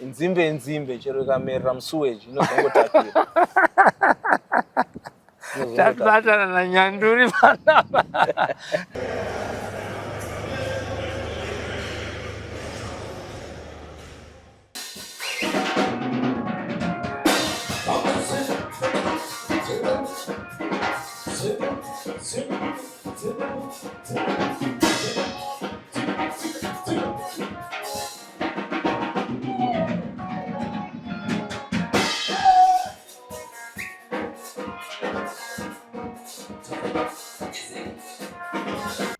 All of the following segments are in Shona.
Nzimbe inzimbe chero ikamerera musuweji inozongotapira. Tabatana nanyanduri panapa.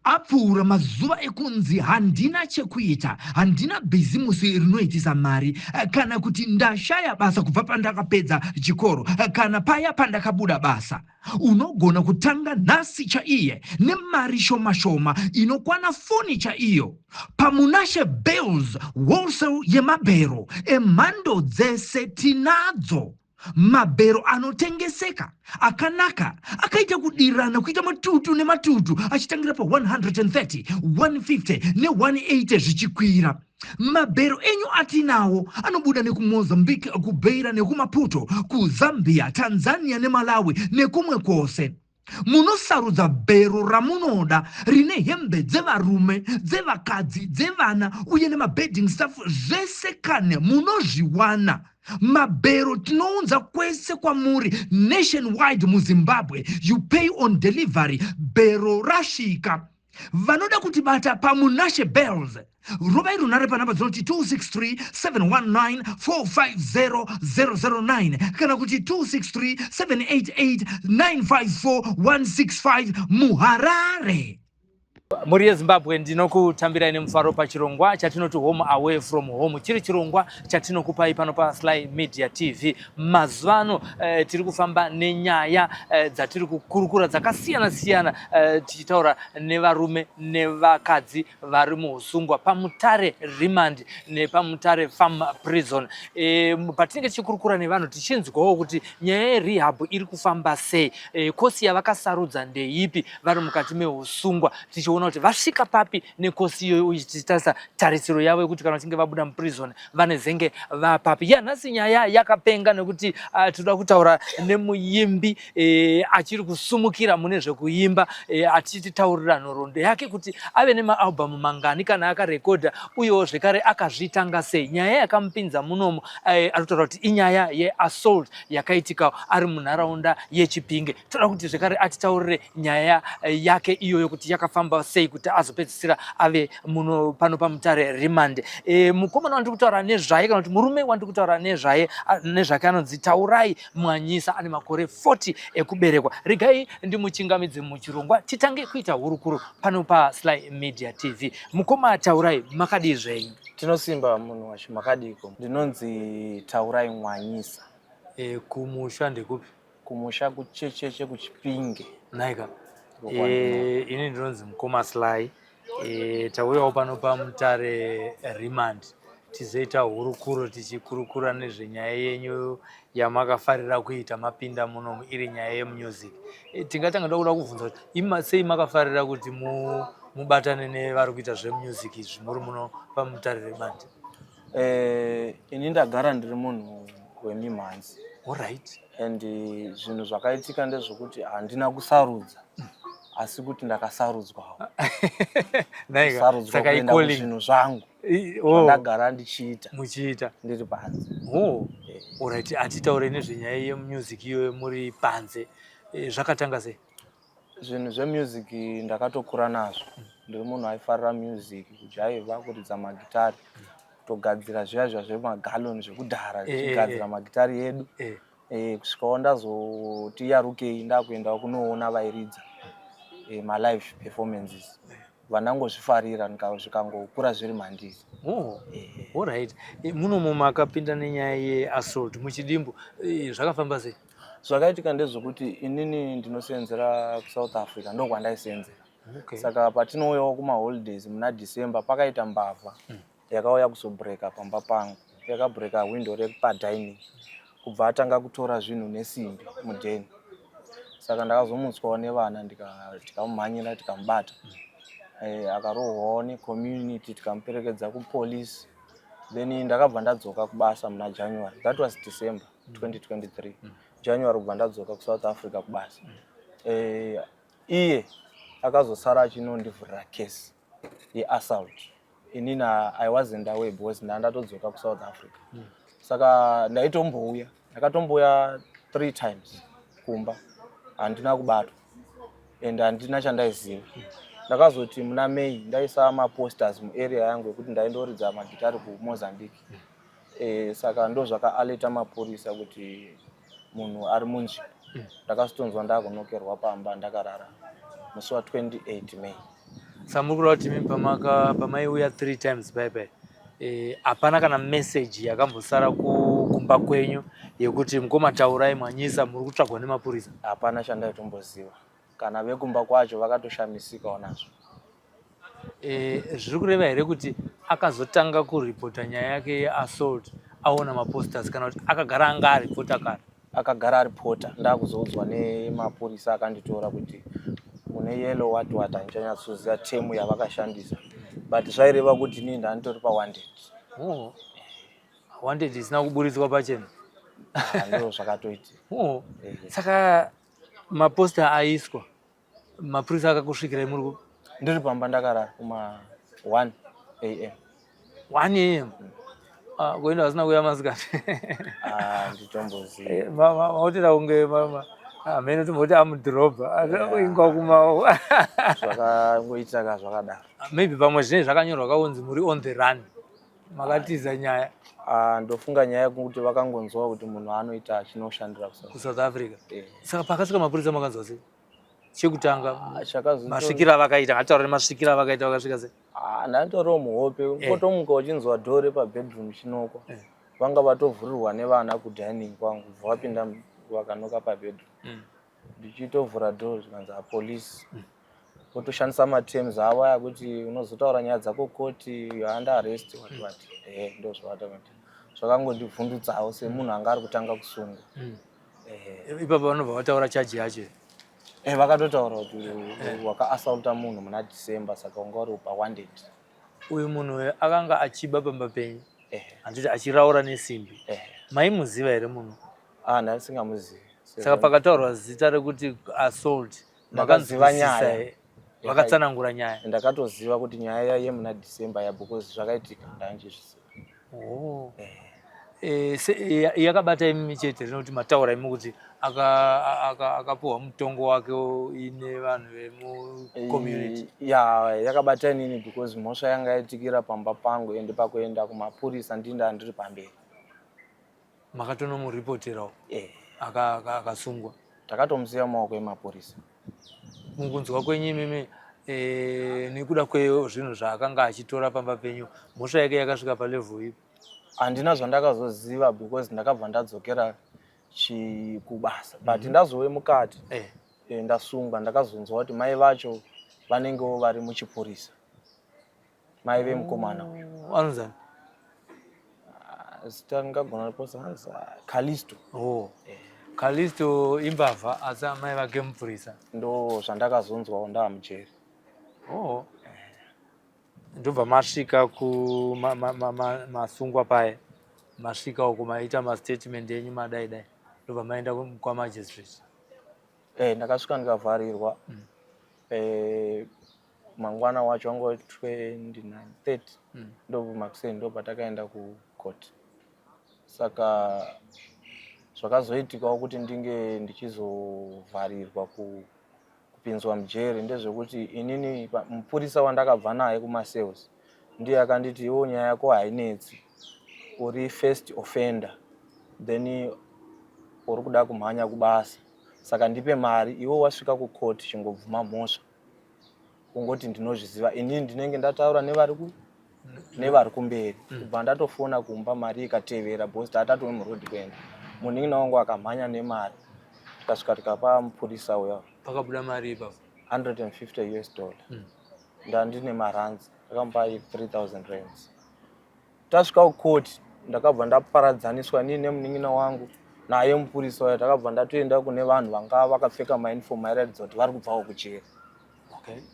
Apfuura mazuva ekunzi handina chekuita, handina bhizimusi rinoitisa mari, kana kuti ndashaya basa kubva pandakapedza chikoro kana paya pandakabuda basa. Unogona kutanga nhasi chaiye nemari shoma shoma inokwana foni chaiyo paMunashe Bales Wholesale yemabhero emhando dzese tinadzo. Mabhero anotengeseka akanaka akaita kudirana kuita matutu nematutu achitangira pa 130, 150 ne180 zvichikwira. Mabhero enyu atinawo anobuda nekuMozambique, kuBeira nekuMaputo, kuZambia, Tanzania neMalawi nekumwe kwose. Munosarudza bhero ramunoda rine hembe dzevarume, dzevakadzi, dzevana uye nemabedding stuff zvese kane munozviwana. Mabhero tinounza kwese kwamuri nationwide muZimbabwe. You pay on delivery, bhero rasvika. Vanoda kutibata paMunashe Bells rovai runhare panhamba dzinoti 263 719 450 009 kana kuti 263 788 954 165 muHarare. Mhuri yeZimbabwe ndinokutambirai nemufaro pachirongwa chatinoti Home Away From Home, chiri chirongwa chatinokupai pano paSly Media TV. Mazuva ano eh, tiri kufamba nenyaya eh, dzatiri kukurukura dzakasiyana siyana eh, tichitaura nevarume nevakadzi vari muusungwa paMutare Remand nepaMutare Farm Prison. E, patinenge tichikurukura nevanhu tichinzwawo kuti nyaya yerehab iri kufamba sei, e, kosi yavakasarudza ndeipi vari mukati meusungwa, tichiona kuti vasvika papi nekosi iyoyo uye tichitarisa tarisiro yavo yekuti kana vachinge vabuda muprison vanezenge vapapi. Yanhasi nyaya yakapenga nekuti uh, tinoda kutaura nemuyimbi e, achiri kusumukira mune zvekuimba e, achititaurira nhoroondo yake kuti ave nemaalbhamu mangani kana akarekodha uyewo zvekare akazvitanga sei nyaya yakamupinza munomo e, ari kutaura kuti inyaya yeassault yakaitika ari munharaunda yechipinge toda kuti zvekare atitaurire nyaya yake iyoyo kuti yakafamba sei kuti azopedzisira ave muno pano pamutare remand e, mukomana wandiri kutaura nezvaye kana kuti murume wandiri kutaura nezvaye nezvake anonzi taurai Mwanyisa ane makore 40 ekuberekwa. Regai ndimuchingamidze muchirongwa titange kuita hurukuro pano paSly Media TV. Mukoma Taurai, makadii zvenyu? Tinosimba munhu wacho, makadiiko? Ndinonzi Taurai Mwanyisa. E, kumusha ndekupi? Kumusha kuchecheche kuChipinge. Nhaika. E, ini ndinonzi Mukoma Sly. E, tauyawo pano paMutare Remand tizoita hurukuro tichikurukura nezvenyaya yenyu yamakafarira kuita mapinda munomu iri nyaya yemusic. E, tingatanga toda kubvunza kuti ima sei makafarira kuti mubatane nevari kuita zvemusic izvi muri muno paMutare Remand? E, ini ndagara ndiri munhu wemimhanzi. Alright. And zvinhu zvakaitika ndezvekuti handina kusarudza asi kuti ndakasarudzwawo. Kusarudzwa kuenda kuzvinhu zvangu oh. zvandagara ndichiita muchiita ndiri panze. Oh. Alright, atitaure nezvenyaya yemusic iyoyo muri panze. Eh, zvakatanga sei? Zvinhu zvemusic ndakatokura nazvo. Ndiri munhu aifarira music, kujaivha, kuridza magitari, kutogadzira zviya zviya zvemagaloni zvekudhara, eh, eh, tichigadzira eh. magitari edu. Eh, kusvikawo ndazoti yarukei ndakuendawo kunoona vairidza eh, malive performances vandangozvifarira zvikangokura zviri mandiri. Oh, eh. Alright. Munomo makapinda nenyaya yeassault muchidimbu zvakafamba sei? Zvakaitika ndezvekuti inini ndinoseenzera kuSouth Africa ndokwandaisenzera. Okay. Saka patinouyawo kumaholidays muna December pakaita mbavha mm. yakauya kuzobreaka pamba pangu. Yakabreaka window repadining kubva atanga kutora zvinhu nesimbi mudheni. Saka ndakazomutswawo nevana tikamumhanyira tikamubata. Mm. Eh, akarohwawo necommunity tikamuperekedza kupolice. Then ndakabva ndadzoka kubasa muna January. That was December 2023. January kubva ndadzoka kuSouth Africa kubasa. Iye akazosara achinondivhurira case yeassault. Inini I wasn't aware because ndandatodzoka kuSouth Africa. Saka ndaitombouya, ndakatombouya three times kumba, handina kubatwa and handina chandaiziva. Ndakazoti muna May ndaisa maposters muarea yangu ekuti ndaindoridza magitari kuMozambique. Saka ndo zvakaaleta mapurisa kuti munhu ari munzvimbo. Ndakazotonzwa ndakunokerwa pamba ndakarara musi wa28 May. Saka muri kureva kuti imi pamaiuya three times paipai, hapana kana message yakambosara kumba kwenyu yekuti mukoma Taurai Mwanyisa muri kutsvagwa nemapurisa? Hapana chandaitomboziva. Kana vekumba kwacho vakatoshamisikawo nazvo. Zviri kureva here kuti akazotanga kuripota nyaya yake yeassault aona maposters, kana kuti akagara anga aripota kare? Akagara aripota. Ndakuzoudzwa nemapurisa akanditora kuti une yellow what what, handichanyatsoziva term yavakashandisa, but zvaireva kuti inini ndanditori pawanted. Oh. Wanted isina kuburitswa pachena. Ah, ndo zvakatoitika. Oh. Saka maposter aiswa, mapurisa akakusvikirai muri ku Ndiri pamba ndakarara kuma 1 am. 1 am? Ah, kuenda vasina kuuya masikati? Ah, nditomboziva. Mautira kunge hamene tomboti amudhorobha ingwa kuma Zvakangoita ka zvakadaro. Maybe pamwe zvinenge zvakanyorwa kakunzi muri on the run, makatiza nyaya. Ah, ndofunga nyaya yekuti vakangonzwa kuti munhu anoita achinoshandira kuSouth. KuSouth Africa. Saka pakasvika mapurisa makanzwa sei chekutanga? Ah, Masvikiro avakaita, ngataura nemasvikiro avakaita, vakasvika sei? Ah, ndanditoriwo muhope. Kotomuka uchinzwa door repabedroom chinokwa. Vanga vatovhurirwa nevana kudining kwangu, bva vapinda vakanoka pabedroom. Ndichitovhura door, zvikanzi apolisi. Votoshandisa materms avo aya kuti unozotaura nyaya dzako koti you are under arrest, what what. Ehe, ndo zvavatakuti. Zvakangondivhundutsawo semunhu anga ari kutanga kusungwa. Ehe. Ipapo vanobva vataura charge yacho? Vakatotaura kuti wakaassaulta munhu muna December, saka unga uri pawanted. Uyu munhu uyu akanga achiba pamba penyu? Ehe. Handiti achiraura nesimbi? Ehe. Maimuziva here munhu? Ah, ndaisingamuzivi. Saka pakataurwa zita rekuti assault, Ndakaziva makanzwisisa nyaya. here? Vakatsanangura nyaya? Ndakatoziva kuti nyaya yemuna December ya, because zvakaitika ndanchizviziva. Oh. Yakabata imi chete rinoti mataura imi kuti akapuhwa mutongo wake ine vanhu vemucommunity? Ya, yakabata inini because mhosva yanga yaitikira pamba pangu, ende pakuenda kumapurisa ndinda ndiri pamberi. Makatonomuripoterawo? Eh. Akasungwa? Takatomusiya mumaoko emapurisa. Mukunzwa kwenyu imimi, nekuda kwezvinhu zvaakanga achitora pamba penyu, mhosva yake yakasvika palevel ipi? Handina zvandakazoziva because ndakabva ndadzokera kubasa, but ndazove mukati, ndasungwa, ndakazonzwa kuti mai vacho vanengewo vari muchipurisa, mai vemukomana uyu. Anonzani? Ah, zita ndingagona kuposa, hanzi Calisto. Oh. Calisto imbavha, asi amai vake mupurisa? Ndo zvandakazonzwawo ndaa mujeri. Oh. Ndobva masvika ku masungwa paye, masvika uko, maita mastatement enyu, madai dai, ndobva maenda kwamagistrate? Ndakasvika ndikavharirwa. Mangwana wacho wanga 29 30, ndomakuseni ndo patakaenda kucourt. Saka zvakazoitikawo kuti ndinge ndichizovharirwa, kupinzwa mujeri, ndezvekuti inini mupurisa wandakabva naye kumacells ndiye akanditi, "Iwo nyaya yako hainetsi, uri first offender, then uri kuda kumhanya kubasa, saka ndipe mari. Iwe wasvika kucourt chingobvuma mhosva, kungoti ndinozviziva. Inini ndinenge ndataura nevari kumberi." Kubva ndatofona kumba, mari ikatevera because tatatove muroad kuenda. Munin'ina wangu akamhanya nemari, tikasvika tikapa mupurisa uya. Pakabuda mari ipapo? 150 US dollar. Ndandine marands, ndakamupa 3000 rands. Tasvika kukoti, ndakabva ndaparadzaniswa nii nemunin'ina wangu naye mupurisa uya. Takabva ndatoenda kune vanhu vanga vakapfeka mauniform airatidza kuti vari kubvawo kujeri.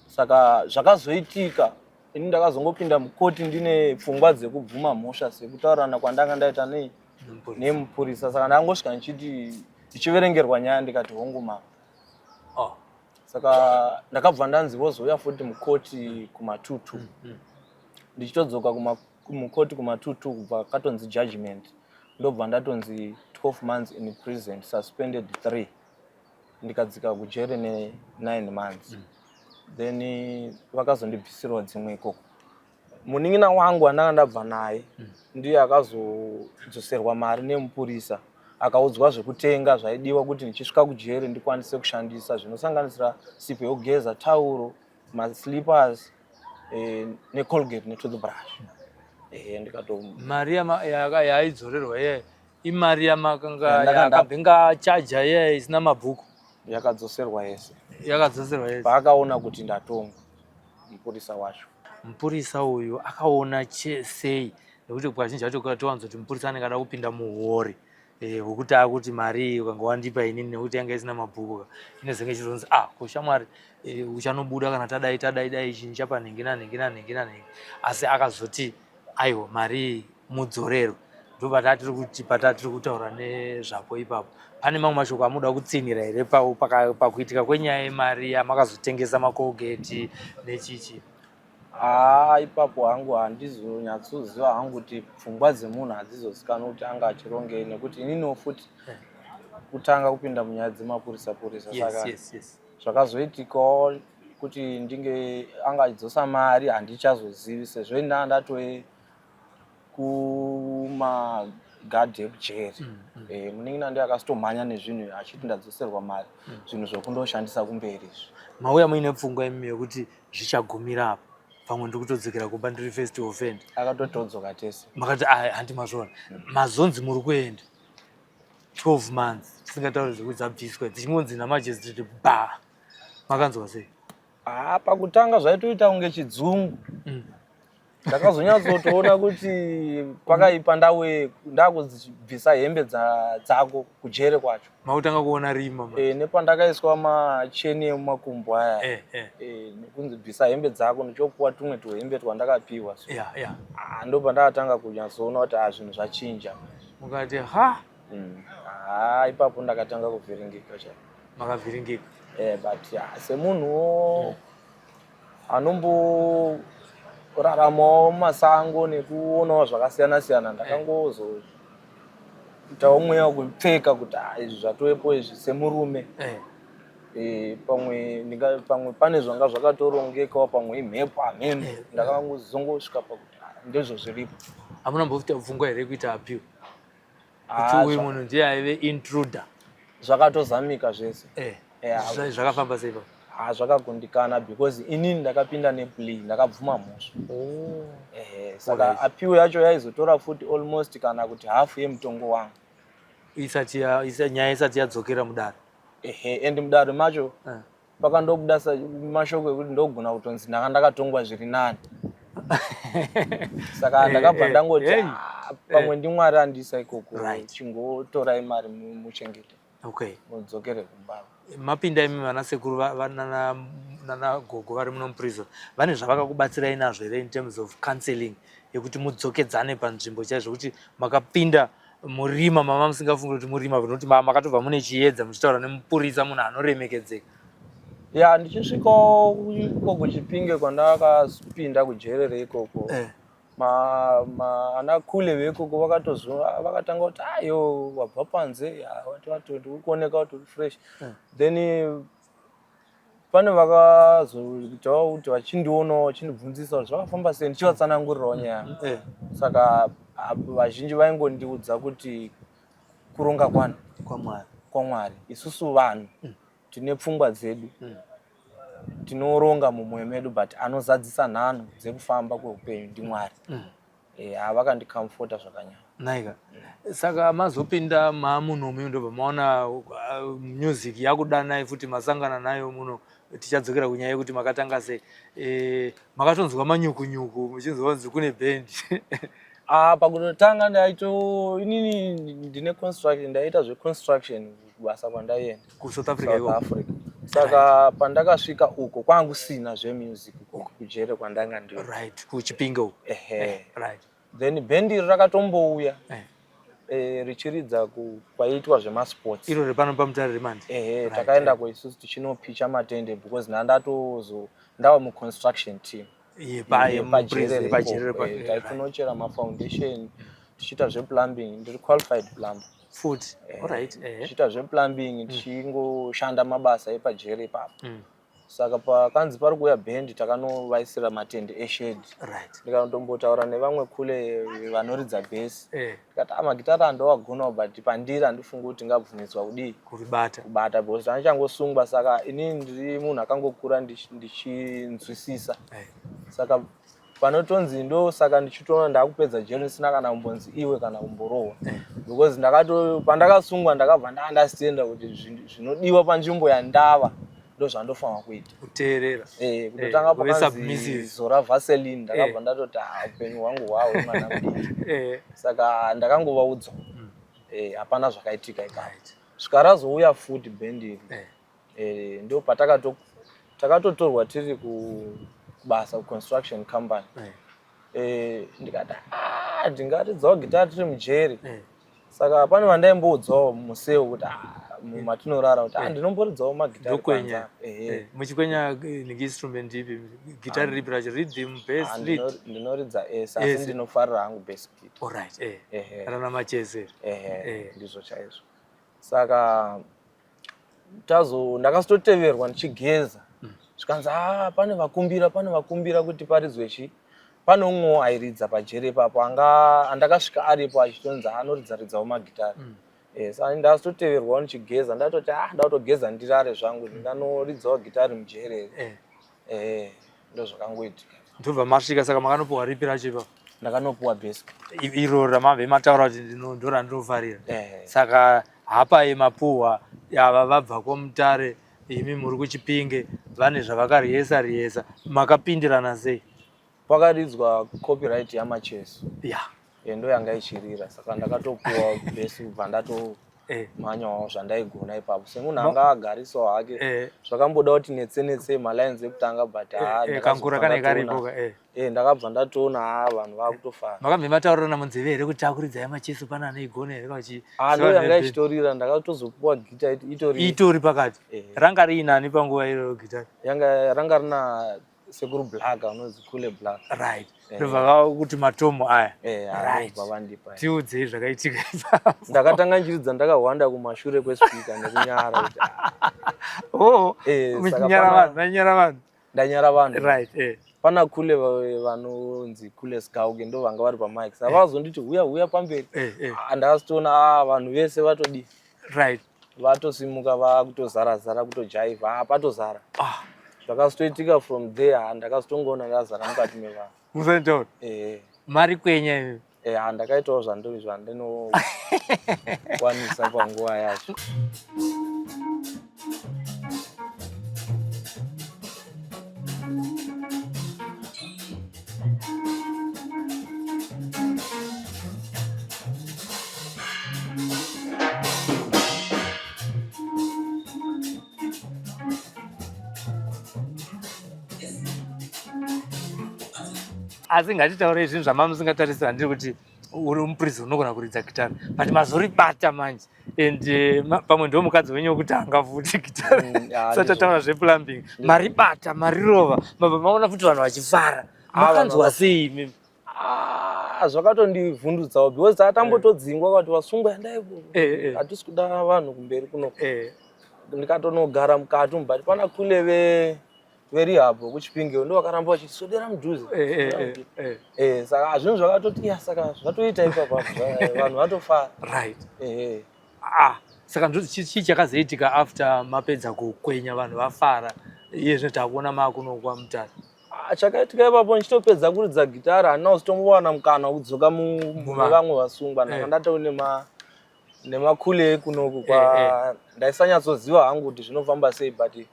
Saka zvakazoitika Ini ndakazongopinda mukoti ndine pfungwa dzekubvuma mhosva sekutaurirana kwandanga ndaita nei nemupurisa. Saka ndangosvika ndichiti ndichiverengerwa nyaya ndikati hongu mama. Oh. Saka ndakabva ndanzi vozouya futi mukoti kuma22. Ndichitodzoka mukoti kuma22 kubva katonzi judgment, ndobva ndatonzi 12 months in prison suspended 3, ndikadzika kujere ne9 months. Then vakazondibvisirawo dzimwe ikoko. Munin'ina wangu wandanga ndabva naye ndiye akazodzoserwa mari nemupurisa, akaudzwa zvekutenga zvaidiwa kuti ndichisvika kujere ndikwanise kushandisa, zvinosanganisira sipo yekugeza, tauro, maslippers, neColgate netoothbrush. Ndikato Mari yaaidzorerwa iye imari yamakanga Yandanga yakabve ngachaja iye isina mabhuku? Yakadzoserwa yese. Yakadzoserwa yese. Paakaona kuti ndatongwa, mupurisa wacho. Mupurisa uyu akaona sei? Nekuti kazhinji kacho towanzoti mupurisa anenge ada kupinda muhori hwekuti akuti mari iyi ukanga wandipa inini, nekuti yanga isina mabhuku ka, inozenge ichizonzi, "Ah, ko shamwari, uchanobuda kana tadai tadai dai chinhu chapanhingi nanhingi nanhingi nanhingi." Asi akazoti aiwa, mari iyi mudzorero. Ndo patatiri kuti patatiri kutaura nezvapo ipapo. Pane mamwe mashoko amuda kutsinhira here pakuitika kwenyaya yemari yamakazotengesa maColgate nechichi? Haa, ipapo hangu handizonyatsoziva hangu kuti pfungwa dzemunhu hadzizozikanwa kuti anga achirongei, nekuti ininiwo futi kutanga kupinda munyaya dzemapurisa purisa. Saka zvakazoitikawo kuti ndinge anga achidzosa mari handichazozivi, sezvo ini ndanga ndatove kumagadhi ekujeri. Munin'ina ndiye akasitomhanya nezvinhu achiti ndadzoserwa mari, zvinhu zvokundoshandisa kumberi izvi. Mauya muine pfungwa imi yekuti zvichagumira apa, pamwe ndiri kutodzokera kumba, ndiri first offend? Akatotodzoka tese. Makati, "Ah, handi mazvona." Mazonzi muri kuenda 12 months, tisingatauri zvekuti dzabviswa, dzichingonzi namagistrate ba, makanzwa sei? Haa, pakutanga zvaitoita kunge chidzungu. Ndakazonyatsotoona kuti pakaipa ndawe ndakudzibvisa hembe dzako kujere kwacho. Makutanga kuona rima ma. Nepandakaiswa macheni emumakumbo aya, nekunzi bvisa hembe dzako, ndichopuwa tumwe tuhembe twandakapiwa so. Ah, ndopandakatanga kunyatsoona kuti, ah, zvinhu zvachinja. Mukati ha. Ah, ipapo ndakatanga kuvhiringika chaiko. Makavhiringika. But ah, semunhuwo anomboraramawo mumasango nekuonawo zvakasiyana siyana, ndakangozoitawo mweya wekupfeka kuti, ah, izvi zvatovepo izvi semurume. Pamwe pane zvanga zvakatorongekawo, pamwe imhepo, hameno. Ndakangozongosvika pakuti, ah, ndizvo zviripo. Hamuna mboita pfungwa here kuita appeal kuti Ah, uyu munhu ndiye aive intruder? Zvakatozamika zvese. Yeah. Zvakafamba sei papo? Ha, zvakakundikana because inini ndakapinda neplea, ndakabvuma mhosva. Ehe, saka appeal yacho yaizotora futi almost kana kuti hafu yemutongo wangu. Nyaya isati yadzokera mudare. Ehe, and mudare macho pakandobuda mashoko ekuti ndogona kutonzi ndanga ndakatongwa zviri nani. Saka ndakabva ndangoti, "Ah, pamwe ndiMwari andiisa ikoko. Chingotorai mari muchengete, mudzokere kumba." Mapinda imi, vana sekuru nana gogo vari muno muprison vane zvavakakubatsirai nazvo here in terms of counseling yekuti mudzokedzane panzvimbo chaizvo, kuti makapinda murima mama musingafungi kuti murima, nokuti makatobva mune chiedza muchitaura nemupurisa, munhu anoremekedzeka? Ya, ndichisvikawo ikoko Chipinge kwandakapinda kujerere ikoko, ana kule veikoko vakatanga kuti, "Ayo, wabva panze ya, wati wati uri kuoneka kuti uri fresh." Then pane vakazoitawo kuti vachindionawo, vachindibvunzisa kuti zvakafamba sei, ndichivatsanangurirawo nyaya yangu. Saka vazhinji vaingondiudza kuti kuronga kwani kwaMwari. KwaMwari. Isusu vanhu tine pfungwa dzedu, tinoronga mumwoyo medu, but anozadzisa nhano dzekufamba kweupenyu ndiMwari. Havakandicomforta zvakanyanya. Naika, saka mazopinda maamunomu, ndobva maona music yakudanai futi, masangana nayo muno. Tichadzokera kunyaya yekuti makatanga sei. Makatonzwa manyukunyuku muchinzwa kunzi kune bhendi? Ah, pakutotanga ndaito inini ndine construction, ndaita zveconstruction kubasa kwandaienda. KuSouth Africa South ikoko? Africa. Saka pandakasvika uko kwanga kusina zvemusic uko. kujere kwandanga ndiri. Right, kuChipinge uko. Ehe. Right. Then bhendi iri rakatombouya richiridza kwaiitwa zvemasports. Iro repano paMutare remand. Ehe. Takaendako isusu tichinopicha matende because ndandatozo ndava muconstruction team Yepajerere. Yepajerere. Taikunochera mafoundation, tichiita zveplumbing. Ndiri qualified plumber. Futi, alright. Tichiita zveplumbing, tichingoshanda mabasa epajere ipapo. Saka pakanzi pari kuuya bhendi, takanovaisira matende eshade. Ndikanotombotaura nevamwe kule vanoridza bhesi, ndikati, "Ah, magitara andowagonawo, but pandiri handifungi kuti ngabvumidzwa kudii?" Kuribata. Kubata, because andichangosungwa. Saka inini ndiri munhu akangokura ndichinzwisisa. Saka panotonzi ndo saka ndichitoona ndakupedza jeri ndisina kana kumbonzi iwe kana kumborohwa, because ndakato pandakasungwa ndakabva ndaandastenda kuti zvinodiwa panzvimbo yandava ndo zvandofanira kuita. Kuteerera. Kutotanga Kuve pakanzi submissive. zora Vaseline, ndakabva ndatoti, "Ah, upenyu hwangu hwawe mwana mudiki." Saka ndakangovaudza. Hapana zvakaitika ipapo. Svika razouya futi bhendi iri, ndo takatotorwa tiri kubasa kuconstruction company. Ndikati, "Ah, ndingaridzawo gitari tiri mujeri." Saka pane vandaimboudzwawo museu kuti, "Ah," matinorara kuti, "Ah, ndinomboridzawo magitari Ndokwenya. panze apa." Ehe. Muchikwenya ningi instrument ipi? Gitari ripi racho? Rhythm, bass, Ah, lead? Ndinoridza ese, asi Ese. ndinofarira hangu bass guitar. Alright. Ehe. Rana machezero. Ehe. Ndizvo chaizvo. Saka tazo ndakazototeverwa ndichigeza, zvikanzi, "A, pane vakumbira, pane vakumbira kuti paridzwe chi." Pane umwewo airidza pajere ipapo anga andakasvika aripo achitonzi anoridza ridzawo magitari. Saka ndazototeverwawo ndichigeza, ndatoti, "Ah, ndakutogeza ndirare zvangu, ndinganoridzawo gitari mujere here?" Ndo zvakangoitika. Ndobva masvika, saka makanopiwa ripi racho ipapo? Ndakanopiwa bass. Iro ramabve mataura kuti ndo randinofarira. Ehe. Saka hapai mapuhwa ava vabva kwaMutare, imi muri kuChipinge, vane zvavakariyesa riyesa, makapindirana sei? Pakaridzwa Copyright yaMacheso. Ndo yanga ichirira, saka ndakatopuwa bass, kubva ndatomhanyawo zvandaigona ipapo semunhu anga agarisawo hake. Zvakamboda kuti netse netse malines ekutanga, but haa, Kangura ndakazobva kane ndatoona- karipo ka. Ndakabva ndatoona, haa, vanhu vakutofara. Makabve mataurirana munzeve here kuti takuridzai Macheso, pana anoigona here kachi? Ah, ndo yanga ichitorira, ndakatozopuwa gita itori Itori pakati. Ranga riinani panguva iyoyo gitari? Yanga ranga rina Sekuru Black, anonzi Kule Black. Right, ndobva kuti matomo aya. Ndobva vandipa. Tiudzei zvakaitika ipapo. Ndakatanga nchiridza ndakahwanda kumashure kwespeaker nekunyara kuti, ah, Oh, saka muchinyara vanhu, manyara vanhu. Ndanyara vanhu. Right. Pana kule vanonzi Kule Skauke, ndo vanga vari pamic, saka vazonditi, "Huya, huya pamberi." Ah, ndakazitoona, ah, vanhu vese vatodi vatosimuka, vakutozara zara, kutojaivha, ah, patozara. Zvakazotoitika from there, ah, ndakazotongoona ndazara mukati mevanhu. Musanditaura. Mari kwenya iyo. Ah, ndakaitawo zvandinokwanisa panguva yacho. Asi ngatitaurei zvinhu zvamamusingatarisira. Ndiri kuti uri muprison unogona kuridza gitari, but mazoribata manje, and pamwe ndo mukadzi wenyu wekutanga futi gitari. Satataura zveplumbing, maribata, marirova, mabva maona futi vanhu vachifara. Ah, Makanzwa vanhu sei imimi? Ah, zvakatondivhundutsawo because tatambotodzingwa kuti vasungwa endai, hatisi kuda vanhu kumberi kuno. Ndikatonogara mukati umu, but pana kule verehab kuChipinge ndo vakaramba vachiti, "Sodera mudhuze." Saka zvinhu zvakatoti, ya, saka zvatoita ipapo, vanhu vatofara. Ah, saka ndo chii chakazoitika after mapedza kukwenya, vanhu vafara, iye zvino takuona maakuno kwaMutare? Ah, chakaitika ipapo, ndichitopedza kuridza gitara, handina kuzotombowana mukana wekudzoka Muvanhu. mune vasungwa. Ndanga ndatoo nemakule ekunoku kwa ndaisanyatsoziva hangu kuti zvinofamba sei, but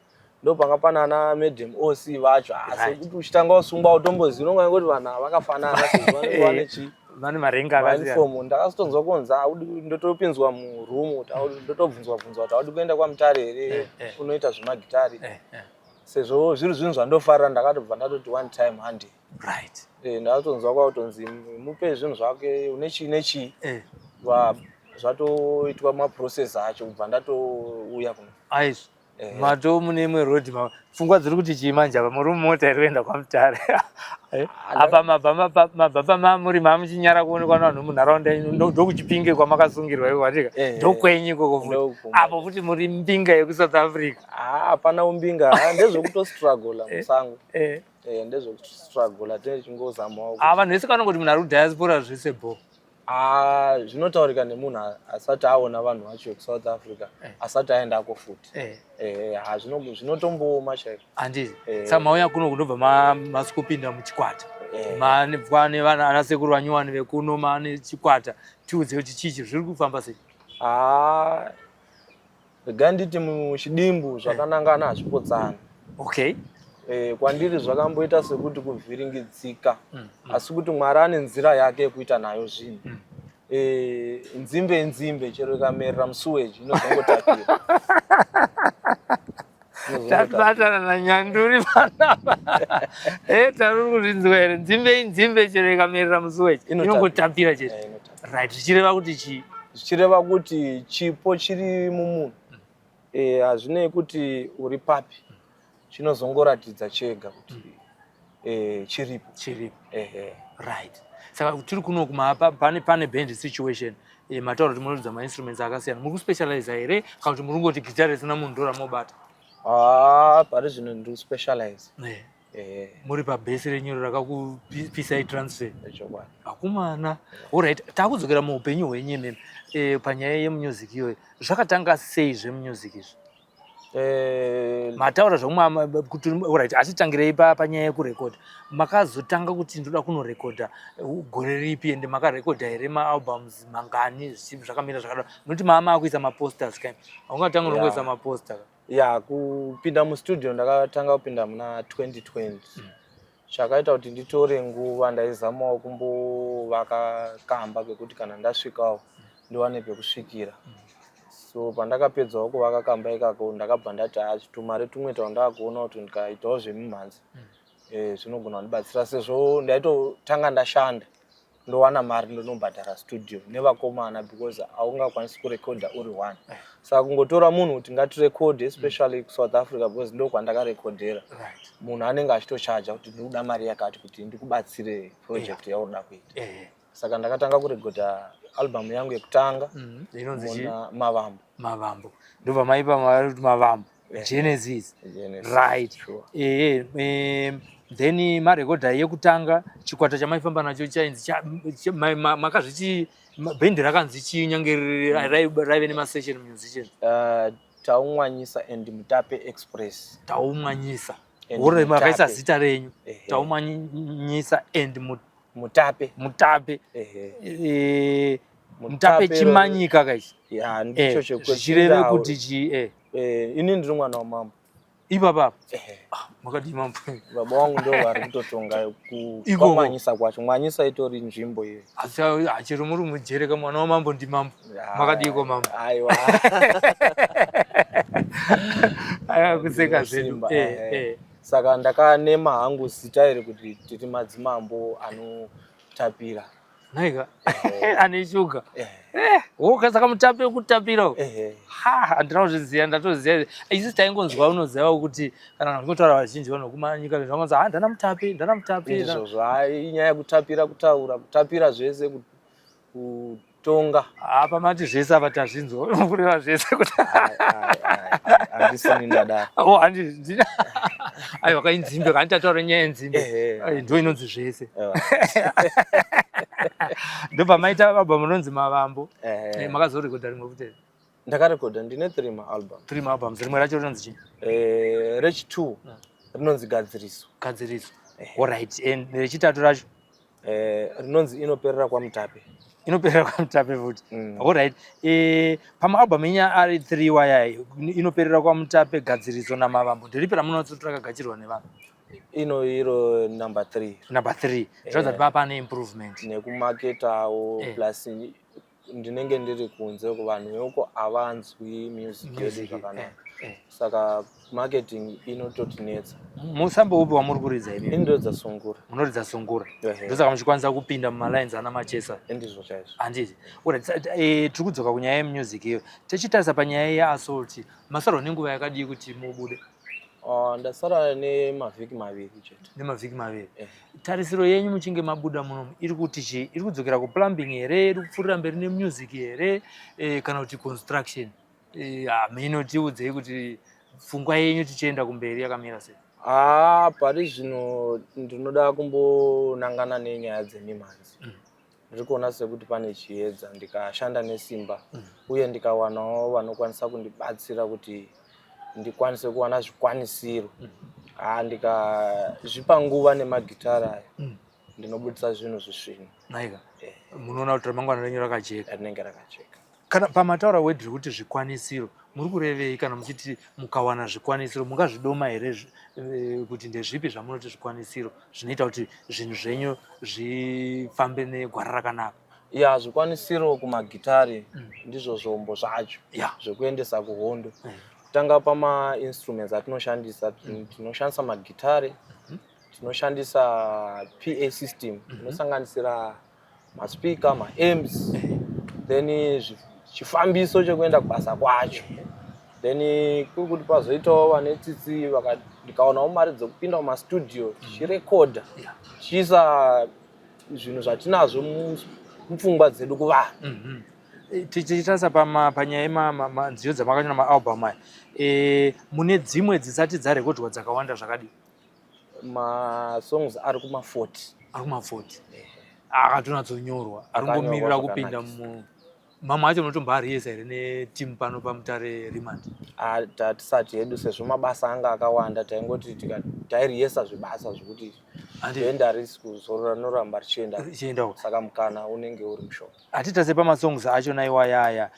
ndo panga pana ana Madam Oc vacho. Ah, sekuti uchitanga usungwa utomboziva, unonga kuti vanhu ava vakafanana sezvo vanenge vane chi Vane marenga akasiyana. Mauniform. Ndakazotonzwa kunzi ndotopinzwa muroom kuti ndotobvunzwa bvunzwa kuti, "Audi kuenda kwaMutare here, unoita zvemagitari?" Sezvo zviri zvinhu zvandofarira, ndakatobva ndatoti one time handi. Ndakatonzwa kwakutonzi mupe zvinhu zvake, une chii nechii. Zvatoitwa maprocess acho, kubva ndatouya kuno. Aizvo. Mato mune imwe road, pfungwa dziri kuti chii manje apa? Muri mumota iri kuenda kwaMutare. Apa mabva pamamuri mamuchinyara kuonekwa navanhu munharaunda ino, ndokuChipinge kwamakasungirwa iko kwatika. Ndokwenyu ikoko futi. Ndokumba. Apo futi muri mbinga yekuSouth Africa. Ah, hapana umbinga. Ah, ndezvekutostrugula musango. Ndezvekustrugula, tinechingozamawo. Ah, vanhu vese vanongoti munhu ari kudiaspora zvese bo. Ah, zvinotaurika nemunhu asati aona vanhu vacho vekuSouth Africa, asati aendako futi. Ha, zvinotombooma chaiko. Handiti? Saka mauya kuno kunobva masi kupinda muchikwata. Mane vana anasekuru vanyowani vekuno, mane chikwata. Tiudze kuti chichi zviri kufamba sei? Ah, regai nditi muchidimbu, zvakanangana hazvipotsani. Kwandiri zvakamboita sekuti kuvhiringidzika, asi kuti Mwari ane nzira yake yekuita nayo zvinhu. Nzimbe inzimbe, chero ikamerera musuweji inozongotapira. Inozongotapira. Tabatana nanyanduri panapa. Taruri kuzvinzwa here? Nzimbe inzimbe, chero ikamerera musuweji Inotapira. inongotapira chete. Inotapira. Right, zvichireva kuti chii? Zvichireva kuti chipo chiri mumunhu. Hazvinei kuti uri papi, chinozongoratidza chega kuti chiripo. Chiripo. Ehe. Right, saka tiri kuno kuma pane band situation. Mataura kuti munoridza mainstruments akasiyana. Muri kuspecializa here kana kuti muri kungoti gitari risina munhu ndoramobata? Ah, pari zvino ndiri kuspecialize. Muri pabhesi renyu rakakupisai transfer. Chokwadi. Akumana, alright, takudzokera muupenyu hwenyu imimi. Panyaya yemusic iyoyo, zvakatanga sei zvemusic izvi? Mataura zvomwe kuti, alright, atitangirei panyaya yekurekodha. Makazotanga kuti ndoda kunorekodha gore ripi, ende makarekodha here, maalbums mangani, zvakamira zvakadaro? Nokuti maa maakuisa maposters kai, haungatanga unongoisa maposter. Ya, kupinda mustudio ndakatanga kupinda muna 2020. Chakaita kuti nditore nguva, ndaizamawo kumbovaka kamba kekuti kana ndasvikawo ndiwane pekusvikira. So pandakapedzawo kuvaka kamba ikako, ndakabva ndati ha, tumari tumwe twandakuona kuti ndikaitawo zvemimhanzi zvinogona kundibatsira, sezvo ndaitotanga ndashanda, ndowana mari, ndonobhadhara studio nevakomana, because haungakwanisi kurekodha uri one. Saka kungotora munhu kuti ngatirekodhe, especially kuSouth Africa, because ndo kwandakarekodhera, munhu anenge achitochaja kuti ndikuda mari yakati kuti ndikubatsire project yauri kuita. Saka ndakatanga kurekodha album yangu yekutanga. Inonzi chii? Muna Mavambo. Mavambo, ndobva maipa Mavambo Genesis. Genesis. Sure. Ehe, then marekodha yekutanga, chikwata chamaifamba nacho chainzi makazvichi bhendi rakanzi chii, nyange raive nemasession musician? Taumwanyisa and Mutape Express. Taumwanyisa. And Ore makaisa Mutape. zita renyu. Ehe. Taumwanyisa and Mutape. Mutape. Ehe. Mutape chimanyika kaichi. Ya, ndicho. Zvichireve kuti chi Ini ndiri mwana wamambo. Ipapa? Ehe. Ah, makadii mambo? Baba wangu ndo vari kutotonga Ikoko. kwamwanyisa kwacho. Mwanyisa itori nzvimbo iyo. Asi achero muri mujereka, mwana wamambo ndimambo. Makadiko mambo? Aiwa. Aya, kuseka zvedu. Simba. Saka ndakanema hangu zita iri kuti tiri madzimambo anotapira. Naika ane shuga. Woka, saka Mutape kutapira uko. Ehe. Ha, handina kuzviziva, ndatoziva isi taingonzwa, unoziva kuti kana vanhu vachingotaura, vazhinji vanhu vekumanyika vangonzi, ha, ndana Mutape, ndana Mutape. Ndizvozvo. Hai, inyaya yekutapira kutaura, kutapira zvese, kutonga. Apa mati zvese apa, tazvinzwa, kureva zvese kuti Ai, ai, ai, handisini ndadaro. Oh, handi, aiwa, kainzimbe kandi tataura nyaya yenzimbe. Ehe. Ai, ndo inonzi zvese. Ewa. Ndobva maita album inonzi Mavambo. Ehe. Makazorekodha rimwe futi? Ndakarekodha, ndine three maalbum. Three maalbums. Rimwe racho rinonzi chii? Rechi2 rinonzi Gadziriso. Gadziriso, alright. And rechitatu racho? Rinonzi Inoperera kwaMutape. Inoperera kwaMutape futi. Alright. Pamaalbum enyu ari three waya, Inoperera kwaMutape, Gadziriso naMavambo, nderipi ramunonatso rakagadzirwa nevanhu? Ino iro number three. Number three, zvinonzi kuti paa pane improvement. Nekumaketawo. Plus Ndinenge ndiri kunze kuvanhu veuko havanzwi music yedu Music, zvakanaka. Saka marketing inototinetsa. Musambo upi wamuri kuridza imi? Ini ndoridza sungura. Munoridza sungura? Ehe. Ndosaka muchikwanisa kupinda mumalines ana Machesa? Ndizvo chaizvo. Handiti? Alright, tiri kudzoka kunyaya yemusic iyo. Tichitarisa panyaya yeassault, masarwa nenguva yakadii kuti mubude? Ndasara nemavhiki 2 chete. Nemavhiki 2. Eh. Tarisiro yenyu muchinge mabuda munomu iri kuti chii? Iri kudzokera kuplumbing here? Iri kupfuurira mberi nemusic here? Kana kuti construction? Hameno, tiudzei kuti pfungwa yenyu tichienda kumberi yakamira sei? Ah, pari zvino ndinoda kumbonangana nenyaya dzemimhanzi. Ndiri kuona sekuti pane chiedza ndikashanda nesimba uye ndikawanawo vanokwanisa kundibatsira kuti ndikwanise kuwana zvikwanisiro. Ah, ndikazvipa nguva nemagitara aya, ndinobudisa zvinhu zvisvinu. Naika. Eh. Munoona kuti ramangwana renyu rakajeka? Rinenge rakajeka. Kana pamataura word rekuti zvikwanisiro, muri kurevei kana muchiti mukawana zvikwanisiro? Mungazvidoma here kuti ndezvipi zvamunoti zvikwanisiro zvinoita kuti zvinhu zvenyu zvifambe negwara rakanaka? Ya, zvikwanisiro kumagitari ndizvo zvombo zvacho zvekuendesa kuhondo. Kutanga pamainstruments atinoshandisa, tinoshandisa magitari, tinoshandisa PA system inosanganisira maspeaker, maamps, then chifambiso chekuenda kubasa kwacho. Then kuri kuti pazoitawo vane tsitsi, ndikaonawo mari dzekupinda mumastudio tichirekodha, tichiisa zvinhu zvatinazvo mupfungwa dzedu kuvanhu. Tichitarisa panyaya yemanziyo dzamakanyora, maalbum aya, mune dzimwe dzisati dzarekodwa dzakawanda zvakadii? Masongs ari kuma40. Ari kuma40 akatonatsonyorwa, ari Akanyorwa kungomirira kupinda zvakanakisa. mu mamwe acho. Munotomboariyesa here netimu pano paMutare Remand? Ah, tatisati hedu sezvo mabasa anga akawanda, taingoti tairiyesa zvibasa zvekuti bhendi harisi kuzorora, rinoramba richienda. Richiendawo. Saka mukana unenge uri mushoma. Hatitase pamasongs acho naiwayaya,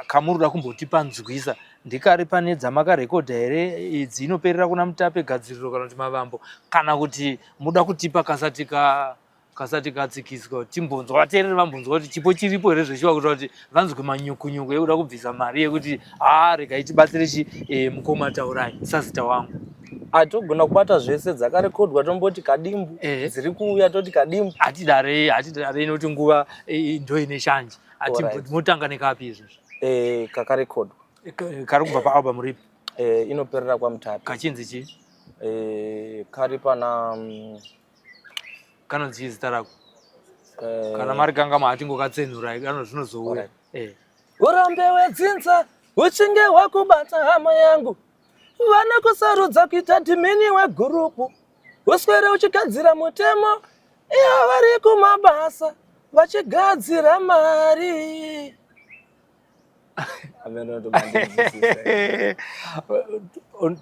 kamuri kumbotipa nzwisa ndikari pane dzamakarekodha here idzi inoperera kuna Mutape, gadziriro kana kuti mavambo, kana kuti muda kutipa kasati katsikiswa, timbonzwa, vateereri vambonzwa kuti chipo chiripo here zveshuwa, kuitira kuti vanzwe manyukunyuku ekuda kubvisa mari yekuti haa, regai tibatsire chi mukoma Taurai sazita wangu? Atogona kubata zvese, dzakarekodwa tomboti kadimbu, dziri kuuya toti kadimbu. Hatidarei, hatidarei nokuti nguva ndo ine shanje. Alright. Motanga nekapi izvozvo? Kakarekodwa. Kari kubva paalbum ripi? Inoperera kwaMutape. Kachinzi chii? Kari pana Kanonzi chii zita rako? Kana mari kanga mahatingokatsenurai kana zvinozouya. Alright. Urambe wedzinza uchinge hwakubata, hama yangu, vanokusarudza kuita admin wegurupu, uswere uchigadzira mutemo ivo vari kumabasa vachigadzira mari. Ameno ndomandidzidzisa.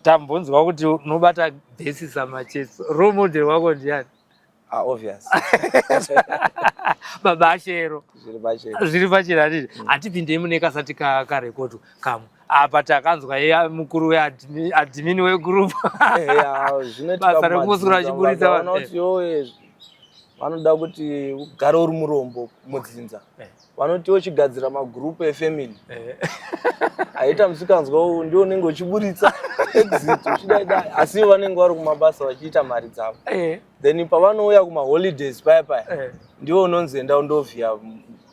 Tambonzwa kuti unobata bass saMacheso. Role model wako ndiani? Ah, obvious. Baba Ashero. Zviri pachena. Zviri pachena, hatiti? Hatipindei mune kasati karekodwa kamwe apa. Takanzwa iye mukuru weadmin wegroup. Zvinoitika. Basa rekuswera achiburitsa vanhu. Vanoti yowe vanoda kuti ugare uri murombo mudzinza. Vanoti uchigadzira magurupu efamily, aita musikanzwa ndio unenge uchiburitsa exit uchidai dai, asi ivo vanenge vari kumabasa vachiita mari dzavo. Then pavanouya kumaholidays paya paya, ndiwo unonzi enda undovhiya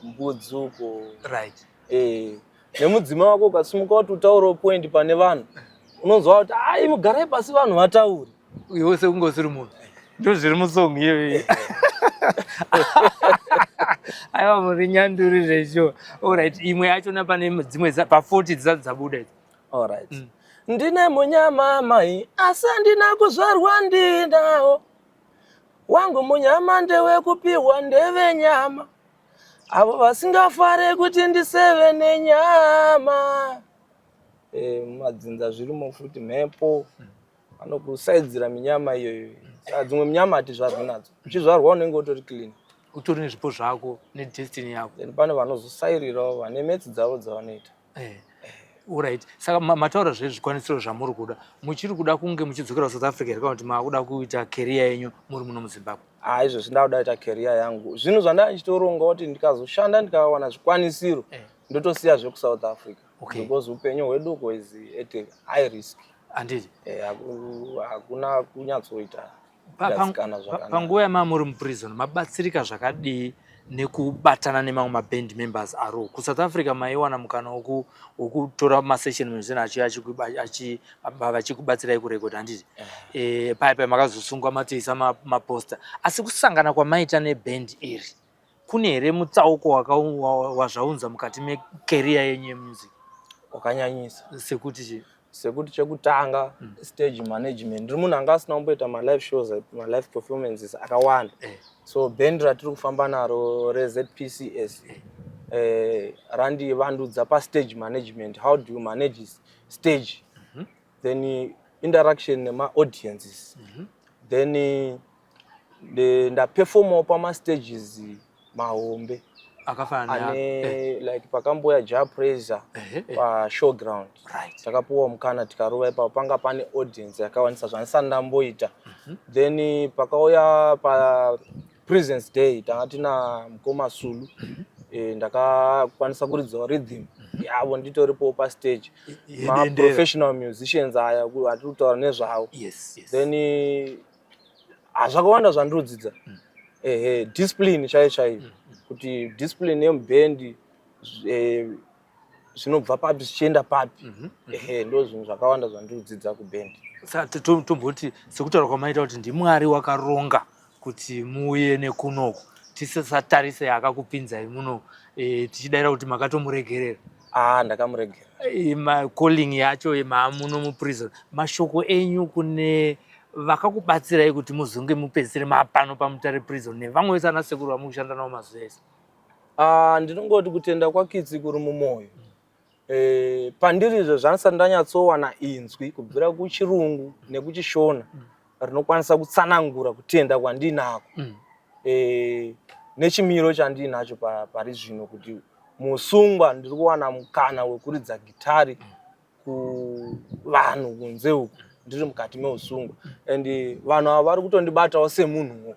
mbudzi uko. Nemudzimai wako ukasimuka kuti utaurewo point pane vanhu, unonzwa kuti ai, mugarai pasi vanhu vataure. Iwe sekunge usiri munhu. Ndo zviri musong iyoyo. Aiwa, muri nyanduri zveshuwa. Alright, imwe yachona pane dzimwe pa40 dzisati dzabuda idzi. Alright. Ndine munyama mai, asi handina kuzvarwa ndinawo. Wangu munyama ndewekupiwa ndevenyama, avo vasingafare kuti ndiseve nenyama. Mumadzinza zvirimo futi, mhepo vanokusaidzira minyama iyoyo. Saka dzimwe minyama hatizvarwi nadzo, uchizvarwa unenge utori clean. Utori nezvipo zvako nedestiny yako. Then pane vanozosairirawo vane metsi dzavo dzavanoita. Alright, saka mataura zvezvikwanisiro zvamuri kuda. Muchiri kuda kunge muchidzokera kuSouth Africa here, kana kuti maakuda kuita career yenyu muri muno muZimbabwe? Ah, izvozvi ndakuda kuita career yangu. Zvinhu zvandanga ndichitoronga kuti ndikazoshanda ndikawana zvikwanisiro Eh. ndotosiya zvekuSouth Africa. Because upenyu hwedu uko is at a high risk. Handiti? Eh, hakuna kunyatsoita kugadzikana zvakanaka. Panguva yamava muri muprison mabatsirika zvakadii nekubatana nemamwe maband members aro kuSouth Africa? Maiwana mukana wokutora masession musician vachikubatsirai kurekodha, handiti? Paya paya makazosungwa matoisa maposter, asi kusangana kwamaita neband iri kune here mutsauko wazvaunza mukati mecareer yenyu yemusic? Wakanyanyisa. Sekuti chii? Sekuti chekutanga, stage management. Ndiri munhu anga asina kumboita malive shows, malive performances akawanda. So band ratiri kufamba naro reZPCS randivandudza pastage management. How do you manage stage? Then interaction nemaaudiences. Then ndaperformawo pamastages mahombe akafanana ane like pakamboya Jah Prayzah pashowground. Takapuwa mukana tikarova ipapo, panga pane audience yakawandisa zvandisati ndamboita. Then pakauya paPrisons Day, tanga tina mukoma Sulu, ndakakwanisa kuridzawo rhythm yavo nditoripowo pastage. Yedendera. Maprofessional musicians aya atiri kutaura nezvavo. Then hazvakawanda zvandinodzidza. Ehe, discipline chaiyo chaiyo, kuti discipline yemubhendi zvinobva papi zvichienda papi. Ehe, ndo zvinhu zvakawanda zvandinodzidza kubhendi. Saka tomboti sekutaura kwamaita kuti ndiMwari wakaronga kuti muuye nekunoku, tisasatarise akakupinzai muno, tichidayira kuti makatomuregerera. Ah, ndakamuregera. Calling yacho maamuno muprison, mashoko enyu kune vakakubatsirai kuti muzonge mupedzisire mapano paMutare Prison nevamwe vese ana sekuru vamukushanda navo mazuva ese? Ah, ndinongoti kutenda kwakitsi kuri mumwoyo. Pandiri izvo zvandisati ndanyatsowana inzwi kubvira kuchirungu nekuchishona rinokwanisa kutsanangura kutenda kwandinako nechimiro chandinacho pari zvino, kuti musungwa ndiri kuwana mukana wekuridza gitari kuvanhu kunze uku ndiri mukati meusungwa, and vanhu ava vari kutondibatawo semunhuwo.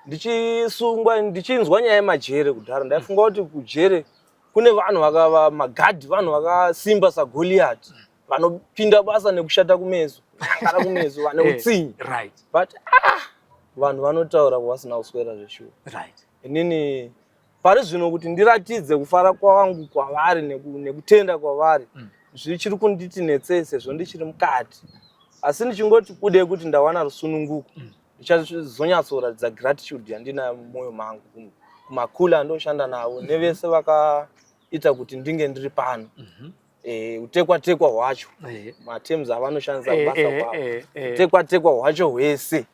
Ndichisungwa, ndichinzwa nyaya yemajere kudhara, ndaifunga kuti kujere kune vanhu vakava magadhi, vanhu vakasimba saGoliath, vanopinda basa nekushata kumeso, nyangara kumeso, vane utsinye. But ah, vanhu vanotaura kwavasina kuswera zveshuwa. Inini pari zvino kuti ndiratidze kufara kwangu kwavari nekutenda kwavari zvichiri kunditi netsei sezvo ndichiri mukati, asi ndichingoti kude kuti ndawana rusununguko, ndichazonyatsoratidza gratitude yandinayo mumwoyo mangu kumakula andoshanda navo nevese vakaita kuti ndinge ndiri pano. Utekwa tekwa hwacho, materms avanoshandisa kubasa kwavo, utekwa tekwa hwacho hwese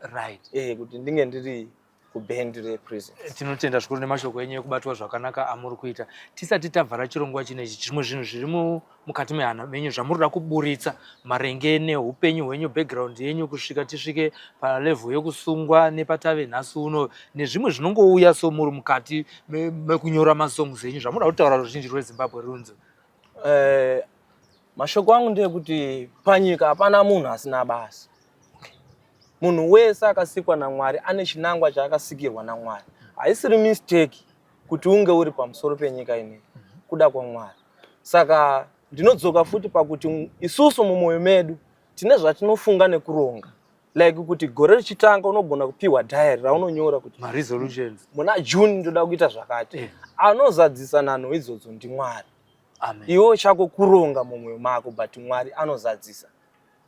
kuti ndinge ndiri kubhendi reprison. Tinotenda zvikuru nemashoko enyu ekubatwa zvakanaka amuri kuita. Tisati tabvara chirongwa chinechi, zvimwe zvinhu zviri mukati mehana menyu zvamuri kuda kuburitsa maringe neupenyu hwenyu, background yenyu kusvika tisvike palevel yekusungwa nepatave nhasi uno, nezvimwe zvinongouya so muri mukati mekunyora masongs enyu, zvamunoda kutaura ruzhinji rweZimbabwe runzo? Mashoko angu ndeyekuti panyika hapana munhu asina basa. Munhu wese akasikwa naMwari ane chinangwa chaakasikirwa naMwari. Haisiri mistake kuti unge uri pamusoro penyika ineyi, kuda kwaMwari. Saka ndinodzoka futi pakuti isusu mumwoyo medu tine zvatinofunga nekuronga, like kuti gore richitanga unogona kupiwa diary raunonyora kuti maresolutions, muna June ndoda kuita zvakati. Anozadzisa nhanho idzodzo ndiMwari. Amen. Iwewo chako kuronga mumwoyo mako, but Mwari anozadzisa.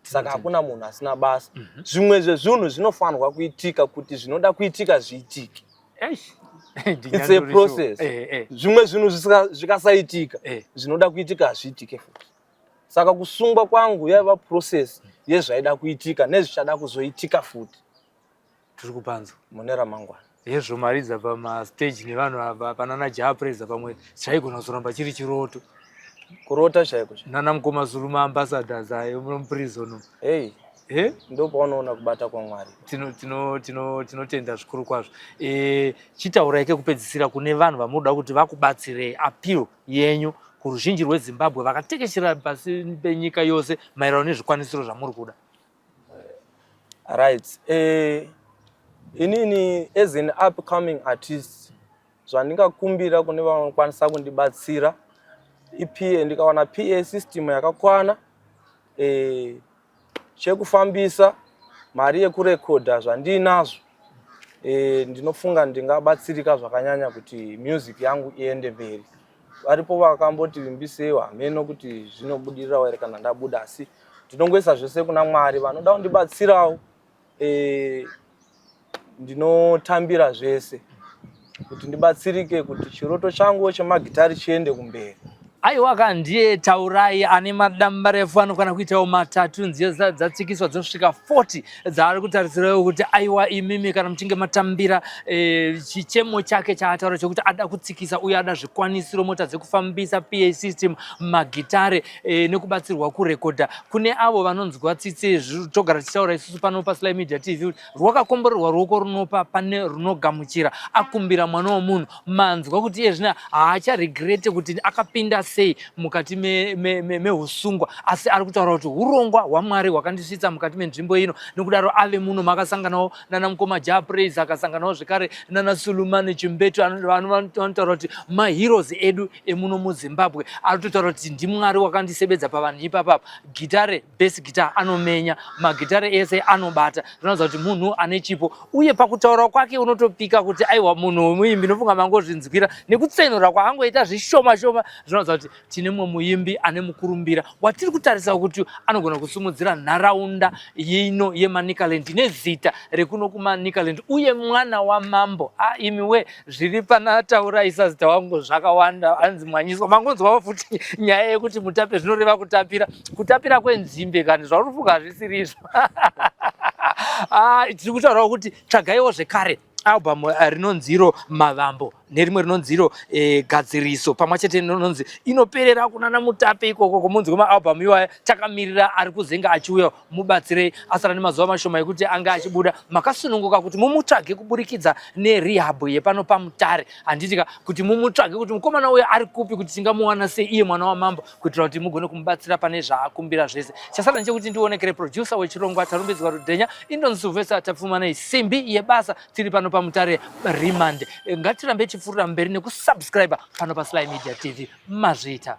Saka hakuna munhu asina basa. Zvimwe zvezvinhu zvinofanirwa kuitika kuti zvinoda kuitika zviitike. Eish. It's a process. Zvimwe zvinhu zvikasaitika, zvinoda kuitika hazviitike futi. Saka kusungwa kwangu yaiva process yezvaida kuitika nezvichada kuzoitika futi Tiri kupanzwa. Mune ramangwana. Hezvo, maridza pamastage nevanhu ava, panana Jah Prayzah, pamwe chaigona kuzoramba chiri chiroto. Kurota chaiko chaiko. Nana mukoma Zulu, maambassadors ayo muprison. Hey. Ndo paunoona kubata kwaMwari. Tinotenda zvikuru kwazvo. Chitaurai kekupedzisira kune vanhu vamunoda kuti vakubatsirei, appeal yenyu kuruzhinji rweZimbabwe vakatekeshera pasi penyika yose maererano nezvikwanisiro zvamuri kuda. Right, Inini as an upcoming artist, zvandingakumbira kune vanokwanisa kundibatsira iPA. Ndikawana PA system yakakwana, chekufambisa, mari yekurekodha, zvandiinazvo, ndinofunga ndingabatsirika zvakanyanya kuti music yangu iende mberi. Varipo vakamboti vimbiseiwo, hameno kuti zvinobudirirawo here kana ndabuda, asi ndinongoisa zvese kuna Mwari. Vanoda kundibatsirawo, ndinotambira zvese kuti ndibatsirike kuti chiroto changu chemagitari chiende kumberi. Aiwa ka, ndiye Taurai ane madamba refu anokwana kuitawo matatu, nziyo dzatsikiswa dzinosvika 40 dzaari kutarisirawo kuti aiwa, imimi kana muchinge matambira chichemo chake chaataura chekuti ada kutsikisa uye ada zvikwanisiro, mota dzekufambisa, PA system, magitare nekubatsirwa kurekodha. Kune avo vanonzwa tsitsi, togara tichitaura isusu pano paSly Media TV kuti rwakakomborerwa ruoko runopa pane runogamuchira. Akumbira mwana womunhu, manzwa kuti iye zvino haacharegrete kuti akapinda sei mukati meusungwa, asi ari kutaura kuti urongwa hwaMwari hwakandisvitsa mukati menzvimbo ino. Nokudaro ave muno makasanganawo nana mukoma Jah Prayzah, akasanganawo zvekare nana Sulumani Chimbetu, vanotaura kuti maheroes edu emuno muZimbabwe. Ari kutotaura kuti ndiMwari wakandisebedza pavanhu ipapapa. Gitare, bass guitar anomenya, magitare ese anobata. Zvinoratidza kuti munhu ane chipo, uye pakutaura kwake unotopika kuti aiwa, munhu wemuimbi. Nofunga mangozvinzwira nekutsenura kwaangoita zvishoma shoma. Zvinoratidza kuti tine mumwe muimbi ane mukurumbira watiri kutarisa kuti anogona kusumudzira nharaunda ino yeManicaland nezita rekuno kuManicaland, uye mwana wamambo. A, imiwe, zviri pana Taurai sazita wangu zvakawanda. Anzi Mwanyiswa. Mangonzwawo futi nyaya yekuti Mutape zvinoreva kutapira, kutapira kwenzimbe. Kani zvauri kufunga hazvisiri izvo. Ah, tiri kutaurawo kuti tsvagaiwo zvekare album rinonzi iro Mavambo nerimwe rinonzi iro Gadziriso, pamwe chete rinonzi Inoperera kunana Mutape ikoko kumunzi kwemaalbum iwaya. Takamirira ari kuzenga achiuya. Mubatsirei, asara nemazuva mashoma ekuti ange achibuda. Makasununguka kuti mumutsvage kuburikidza nerehab yepano paMutare, handitika? Kuti mumutsvage kuti mukomana uyo ari kupi, kuti tingamuwana sei iye mwana wamambo, kuitira kuti mugone kumubatsira pane zvaakumbira zvese. Chasara ndechekuti ndionekere producer wechirongwa, Tarumbidzwa Rudhenya. Indonzi Sylvester Tapfumanei, simbi yebasa. Tiri pano paMutare Remand. Ngatirambe tichipfuurira mberi nekusubscribe pano paSly Media TV. Mazviita.